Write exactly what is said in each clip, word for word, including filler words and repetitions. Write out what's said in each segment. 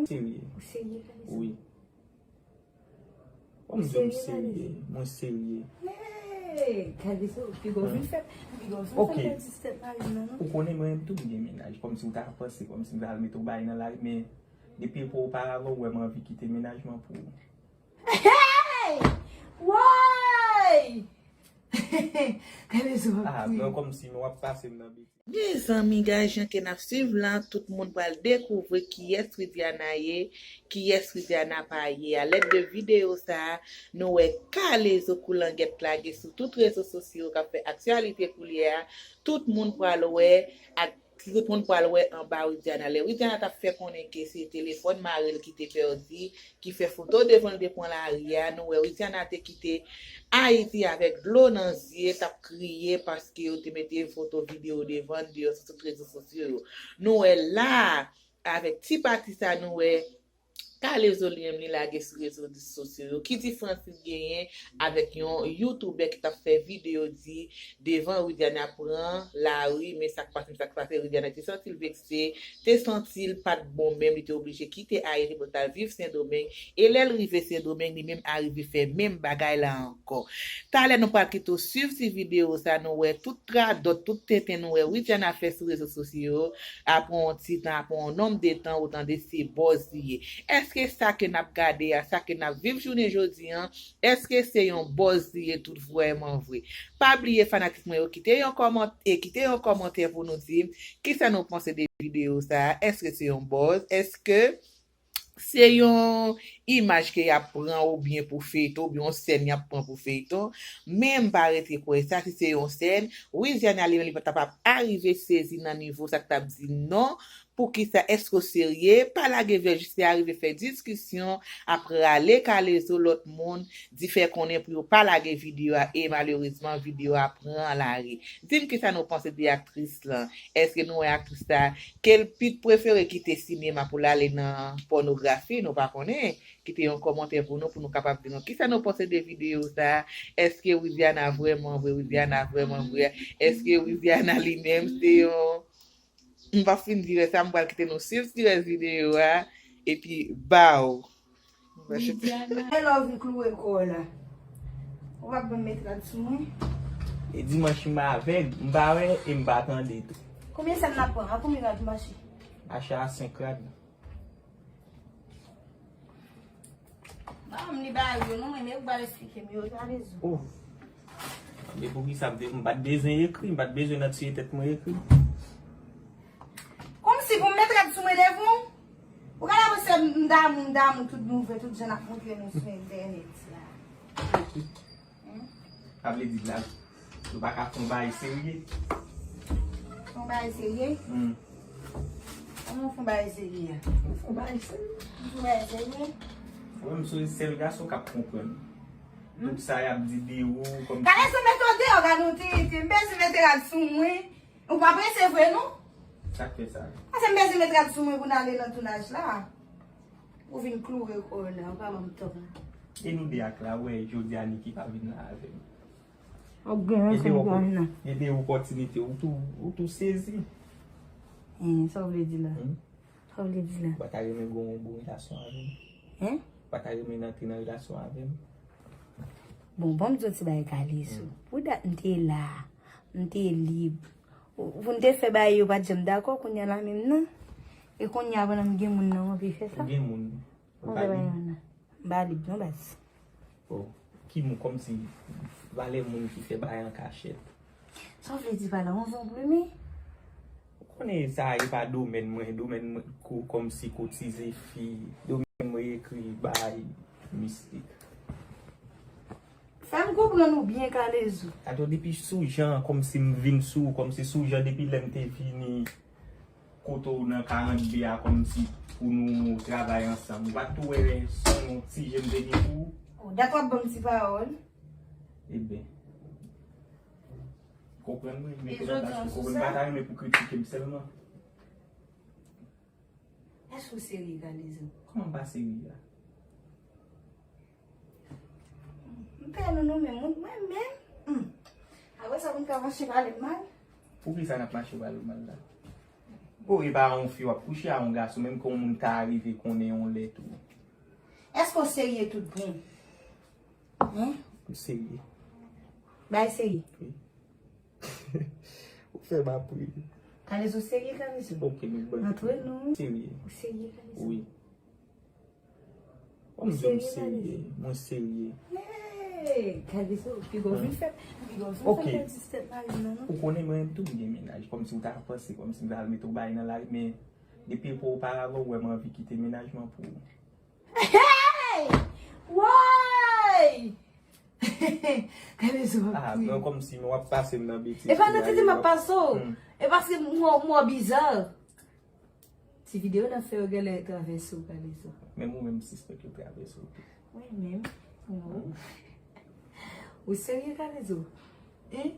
Serye. Ou serye, Kalezo? Wi. Ou m di w m serye, mwen serye. Hey, Kalezo, piga w vin fè, piga w vin fè pèdi tèt mari m nan, non. Ou konnen mwen menm tou m gen mennaj, kòmsi w ta panse kòmsi m ta al mete w bay nan lari, men depi oparavan ou wè m anvi kite mennaj mwen pou ou. Hey! Woy! Kalezo ap kriye. Ah, mwen kòmsi w ap pase m nan betiz. Mezanmi, guys, jan ke n ap swiv la, tout moun pral dekouvri kiyès Widiana ye, kiyès Widiana pa ye. A lèd de videyo sa a, nou wè Kalezo Koulangèt lage sou tout rezo sosyo k ap fè aktyalite koulye a. Tout moun pral wè, ak tout moun pral wè anba Widiana. Lè Widiana t ap fè konnen ke se telefòn mari l ki te pèdi, ki fè foto devan l te pran lari a, nou wè Widiana te kite Ayiti avèk dlo nan zye, t ap kriye paske yo te mete foto videyo devan l deyò sou tout rezo sosyo yo. Nou wè la, avèk ti pati sa, nou wè Kalezo li menm li lage sou rezo sosyo yo. Ki diferans li genyen avèk yon youtubè ki t ap fè videyo di devan Widiana pran lari, men sa k pase, men sa k pase, Widiana te santi l vekse, te santi l pa t bon menm, li te oblije kite Ayiti pou l t al viv Sendomeng. E lè l rive Sendomeng, li menm arive fè menm bagay la ankò. Talè nou pral kite w swiv ti videyo sa, nou wè tout radòt, tout tenten nou wè Widiana fè sou rezo sosyo yo, apre yon ti tan, apre yon nonb de tan, ou tande se buzz li ye. Èske sa ke n ap gade a, sa ke n ap viv jounen jodi an, èske se yon buzz li ye tout vrèman vre? Pa bliye fanatik mwen yo, kite yon kòmantè, kite yon kòmantè pou nou di m kisa nou panse de videyo sa a. Èske se yon buzz? Èske se yon imaj ke y ap pran oubyen pou feyton, oubyen yon sèn y ap pran pou feyton? Men m pa rete kwè sa, si se yon sèn, Widiana li menm li pa t ap arive sezi nan nivo sa k t ap di non. Poukisa? Èske w serye? Pa lage vèjis, se arive fè diskisyon, ap rale Kalezo lòt moun, di fè konnen pou yo pa lage videyo a, e malerezman videyo a pran lari. Di m kisa nou panse de aktris lan? Èske nou wè aktris sa, ke l pi t prefere kite sinema pou l ale nan pònografi? Nou pa konnen. Kite yon kòmantè pou nou, pou nou kapab di nou kisa nou panse de videyo sa. Èske Widiana vrèman vre, Widiana vrèman vre? Èske Widiana li menm se yon M p ap fin di rès la, m pral kite nou swiv ti rès videyo a, epi baw. Mwen lè w vin kloure kò w la. Ou p ap ban m met rad sou mwen? E dimanch m avèg, m pa wè e m pa tande tou. Konbyen sèn n ap pran? A konbyen rad mache? Mache a senk rad. Ban m li ba yo non, men ou pral eksplike m yo, Kalezo. Oh. Men poukisa m te, m pa t bezwen ekri, m pa t bezwen nan tiye tèt mwen ekri. Kòmsi pou m met rad sou mwen devan w? Ou ka la panse m damou, m damou tout nouvèl, tout jan n ap montre nou sou entènèt la. Sa vle di la, nou pa ka fè yon bagay serye. Fè yon bagay serye? Hmm. Kòman fè yon bagay serye a? Fè yon bagay serye. Fè yon bagay serye? Mwen, m se sèl gason k ap konprann. Tout sa y ap di de ou, kòm... Kalezo, mete w deyò, gade yon tenten. M bezwen mete rad sou mwen. Ou pa prese vre, non? Sa k fè sa? Paske m bezwen mete rad sou mwen pou n ale nan tounaj la. Ou vin kloure kò w la, ou pa ban m tan. E nou de ak la, wè, jodi a Niki pa vin la avè m. Ou gen rezon, ou gen nan. Gen de opòtinite, ou tou, ou tou sezi. Hein, sa w vle di la? Hmm? Sa w vle di la? Ou pa ta renmen gen yon bon relasyon avè m? Hein? Ou pa ta renmen antre nan relasyon avè m? Bon, ban m di w ti bagay, Kalezo. Hmm. Pou dat m te la, m te lib. Pou n te fè bagay yo pa t janm dakò, kounye a la menm nan. E kounye a pandan m gen moun nan, m anvi fè sa. Ou gen moun? Ou pa lib? M pa lib non, baz. Oh, ki moun, kòmsi valè moun ki fè bagay an kachèt. Sa w vle di pa la, yon zonblimi? Ou konnen sa e pa domèn mwen, domèn mwen ko-, kòmsi kotize fi, domèn mwen ekri bay mistik. Fè m konprann ou byen, Kalezo. Atò, depi sou jan, kòmsi m vin sou, kòmsi sou jan depi lè m te vini kote w nan karant B a kòmsi pou nou travay ansanm. Ou pa t tou wè son ti je m te gen pou ou? Oh, dat w ap ban m ti pawòl. Eben. Konprann mwen, mete nan bak ou, konprann, m pa ta renmen pou kritike m sèlman. Èske w serye, Kalezo? Kòman m pa serye a? M pè nou, nou menm, mwen menm. Hmm. Apre sa, pou n ka mache pale m mal? Poukisa n ap mache pale w mal la? Ou e pa yon fi w ap kouche a yon gason, menm ke yon moun ta rive konnen yon lè tou. Èske w serye tout bon? Hein? M serye. Bay serye. Wi. Ou fè m apre. Kalezo serye, Kalezo. Ok, nou ban. Antre nou. Serye. Ou serye, Kalezo? Wi. Kòm di m serye, mwen serye. Hey, Kalezo, piga w vin fè, piga w vin fè pèdi tèt mari m nan, non. Ou konnen mwen menm tou m gen mennaj, kòmsi ou ta panse kòmsi m ta al mete w bay nan lari, men depi epòk oparavan ou wè m anvi kite mennaj mwen pou ou. Hey! Woy! Kalezo ap kriye. Ah, mwen kòmsi mwen w ap pase m nan betiz. E pa nan tete m ap pase w. E paske m wè w bizar. Ti videyo n ap fè yo genlè travèse w, Kalezo. Menm ou menm sispèk yo travèse w tou. Mwen menm? Non. Ou serye, Kalezo? Hein?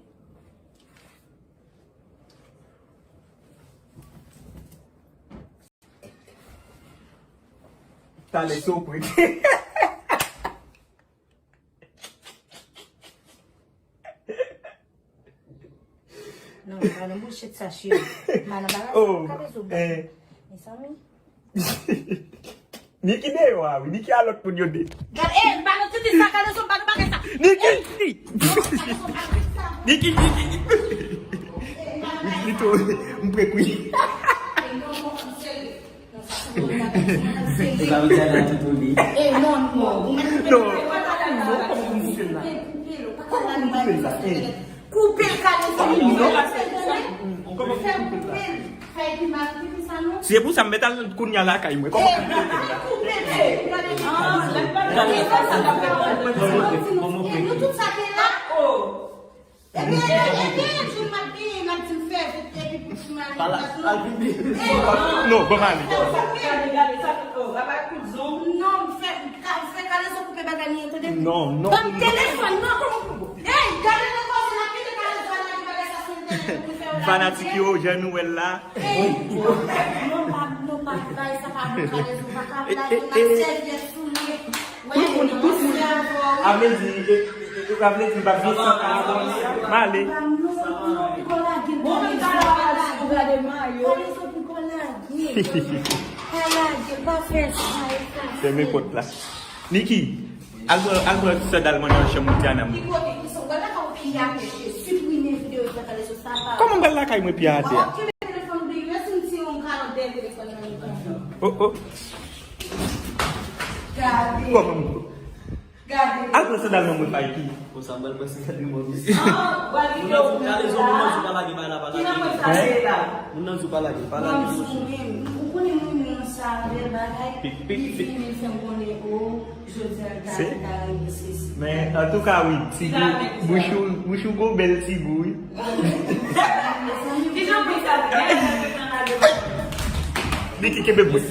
Talè sou prik. Non, pa nan bouchèt sa, cheri. Pa nan bagay sa, oh, Kalezo, eh. Mezanmi. Niki deyò a, wi. Niki a lòt moun yo de. Gad, eh, pa nan titi sa, Kalezo, pa nan bagay sa. Niki! Eh, non, Kalezo, pa nan sa. Niki, Niki. Wi, wi, to, m prek, wi. Eh, non, non, m serye. Ou pa vle al nan tout ou li. Eh, non, non. Non. Kòman pou m koupe l la? Kòman pou m koupe l la? Eh. Koupe l, Kalezo. Non. Kòman pou m koupe l la? Fè l pi mal, pi sa, non? Se pou sa m mèt al kounye a lakay mwen. Kòman pou m koupe l la? Koupe l, koupe l. Ah, la pa. Nou tout sa te la. Ebyen, ebyen, ebyen, jou m ap genyen, m ap di m fè vit, epi pou ti mari m ap non. Non, ban m ale. Gade, gade, sa, oh, apa kout zong. Non, m fè, ka, fè Kalezo koupe bagay li an, tande? Non, non. Ban m telefòn, non, kòman pou, ey, gade nan koze, n ap kite Kalezo al lage bagay sa sou entènèt pou fè yo lage. Fanatik yo, jan nou wè l la. Ey, non, pa, non, pa, bagay sa pa bon, Kalezo, pa ka blaze, n ap sèvyèt sou li. Tout moun, tout moun. A vle di, e, e, e, a vle di, m pa gen san. M ale. Fèmen pòt la. Niki, al pran, al pran sandal mwen nan chanm Diana mwen. Kòman m pral lakay mwen pye atè a? Oh, oh. Gade. Kòman m Gade. Al pran sandal nan mwen, Faiki. Konsa, m pral pran sandal nan mwen, mesye. Ah, w al kite yo pou gade la. Moun nan di w pa lage, pa la, pa lage. Moun nan di w pa lage, pa lage. Ou konnen moun nan sa, bèl bagay. Pik, pik, pik. Li fè m konnen, o, jodi a, l ta, ta reyisi. Men, antouka, wi, ti bouch ou, bouch ou gon bèl ti gou, wi. Niki, kenbe mwen.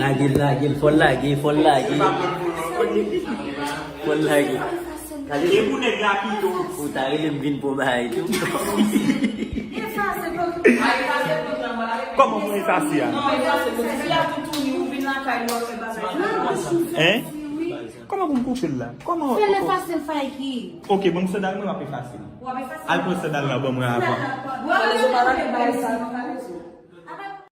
Lage l, lage l, fò l lage, fò l lage. Fò l lage. Ou ta rele m vin pran bagay tou. Kòman pou efase a? Hein? Kòman pou m koupe l la? Kòman? Fè l efase l, Faiki. Ok, ban m sandal mwen, m ap efase l. W ap efase l. Al pran sandal la ban mwen avan. Kalezo pa lage bagay sa non, Kalezo.